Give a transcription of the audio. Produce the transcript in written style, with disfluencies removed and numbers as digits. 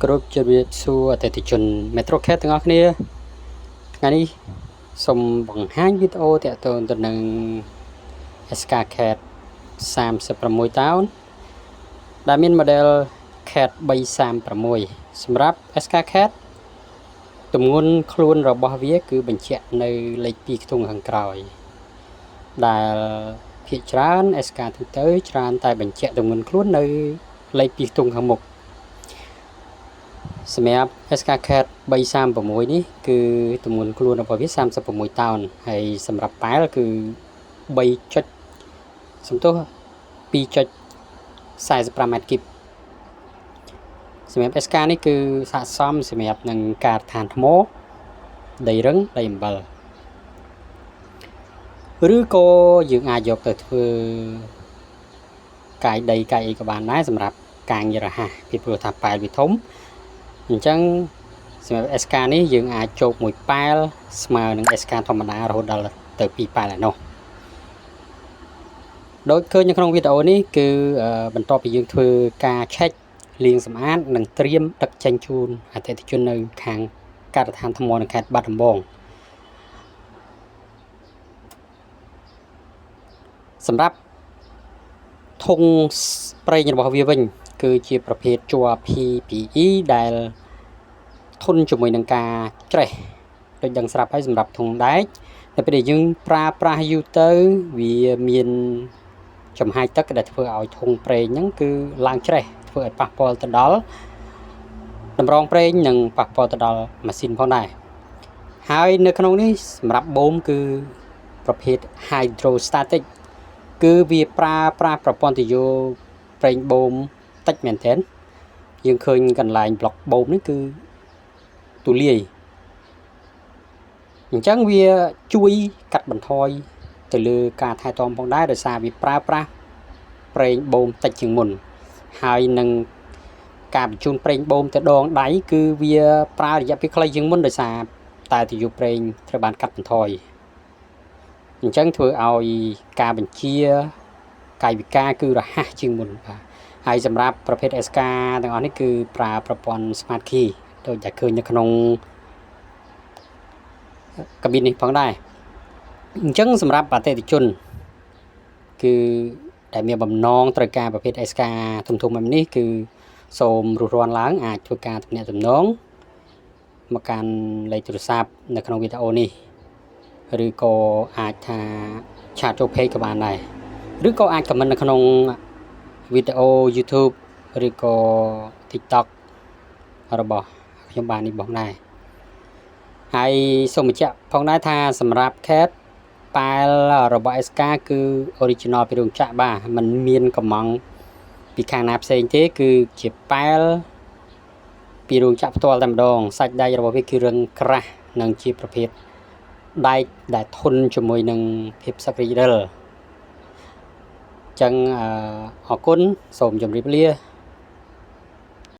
គ្រប់ជម្រាបសួរអតិថិជន Metro Cat ទាំងអស់គ្នាថ្ងៃនេះសូមបង្ហាញវីដេអូទាក់ទងទៅនឹង SK Cat 36តោនដែលមាន model Cat 336សម្រាប់ SK Cat ទម្ងន់ខ្លួនរបស់វាគឺបញ្ជាក់នៅលេខ2ខ្ទង់ខាងក្រោយដែលភាគច្រើន SK ទូទៅច្រើនតែបញ្ជាក់ទម្ងន់ខ្លួននៅលេខ2ខ្ទង់ខាងមុខសម្រាប់ SK Cat 336នេះគឺទម្ងន់ខ្លួនរបស់វា36តោនហើយសម្រាប់ប៉ែលគឺ3ចុចសំទោស2.45ម៉ែត្រគីបសម្រាប់ SK នេះគឺស័ក្តិសមសម្រាប់នឹងការដ្ឋានថ្មដីរឹងដីអំបិលឬក៏យើងអាចយកទៅធ្វើកាយដីកាយអីក៏បានដែរសម្រាប់ការងាររហ័សពីព្រោះថាប៉ែលវាធំអញ្ចឹងសម្រាប់ SK នេះយើងអាចជោគមួយប៉ែលស្មើនឹង SK ធម្មតារហូតដល់ទៅ2ប៉ែលឯណោះដូចឃើញនៅក្នុងវីដេអូនេះគឺបន្ទាប់ពីយើងធ្វើការ check លាងសម្អាតនិងត្រៀមដឹកចេញជូនអតិថិជននៅខាងការដ្ឋានថ្មនៅខេត្តបាត់ដំបងសម្រាប់ធុងប្រេងរបស់វាវិញគឺជាប្រភេទជ័រ PPE ដែលធន់ជាមួយនឹងការច្រេះដូចដឹងស្រាប់ហើយសម្រាប់ធុងដែកនៅពេលដែលយើងប្រើប្រាស់យូរទៅវាមានចំហាយទឹកដែលធ្វើឲ្យធុងប្រេងហ្នឹងគឺឡើងច្រេះធ្វើឲ្យប៉ះពាល់ទៅដល់តម្រងប្រេងនិងប៉ះពាល់ទៅដល់ម៉ាស៊ីនផងដែរហើយនៅក្នុងនេះសម្រាប់បូមគឺប្រភេទ hydrostatic គឺវាប្រើប្រាស់ប្រព័ន្ធទុយោប្រេងបូមតិចមែនទែនយើងឃើញកន្លែងប្លុកបូមនេះគឺទូលាយអញ្ចឹងវាជួយកាត់បន្ថយទៅលើការថែទាំផងដែរដោយសារវាប្រើប្រាស់ប្រេងបូមតិចជាងមុនហើយនឹងការបញ្ជូនប្រេងបូមទៅដងដៃគឺវាប្រើរយៈពេលខ្លីជាងមុនដោយសារតែទុយោប្រេងត្រូវបានកាត់បន្ថយអញ្ចឹងធ្វើឲ្យការបញ្ជាកាយវិការគឺរហ័សជាងមុនបាទហើយសម្រាប់ប្រភេទ SK ទាំងអស់នេះគឺប្រើប្រព័ន្ធ Smart Key ដូចតែឃើញនៅក្នុងកាប៊ីននេះផងដែរអញ្ចឹងសម្រាប់អតិថិជនគឺដែលមានបំណងត្រូវការប្រភេទ SK ធំធំបែបនេះគឺសូមរួសរាន់ឡើងអាចធ្វើការទំនាក់ទំនងមកកាន់លេខទូរស័ព្ទនៅក្នុងវីដេអូនេះឬក៏អាចថាchat ចូល page ក៏បានដែរឬក៏អាច comment នៅក្នុងវីដេអូ YouTube ឬក៏ TikTok របស់ខ្ញុំបាននេះបងដែរហើយសូមបញ្ជាក់ផងដែរថាសម្រាប់ Cat ប៉ែលរបស់ SK គឺ original ពីរោងចក្របាទมันមានកំងពីខាងណាផ្សេងទេគឺជាប៉ែលពីរោងចក្រផ្ទាល់តែម្ដងសាច់ដែករបស់វាគឺរឹងក្រាស់និងជាប្រភេទដែកដែលធន់ជាមួយនឹងភាពសឹករីកដិលចឹងអរគុណសូមជម្រាបលា។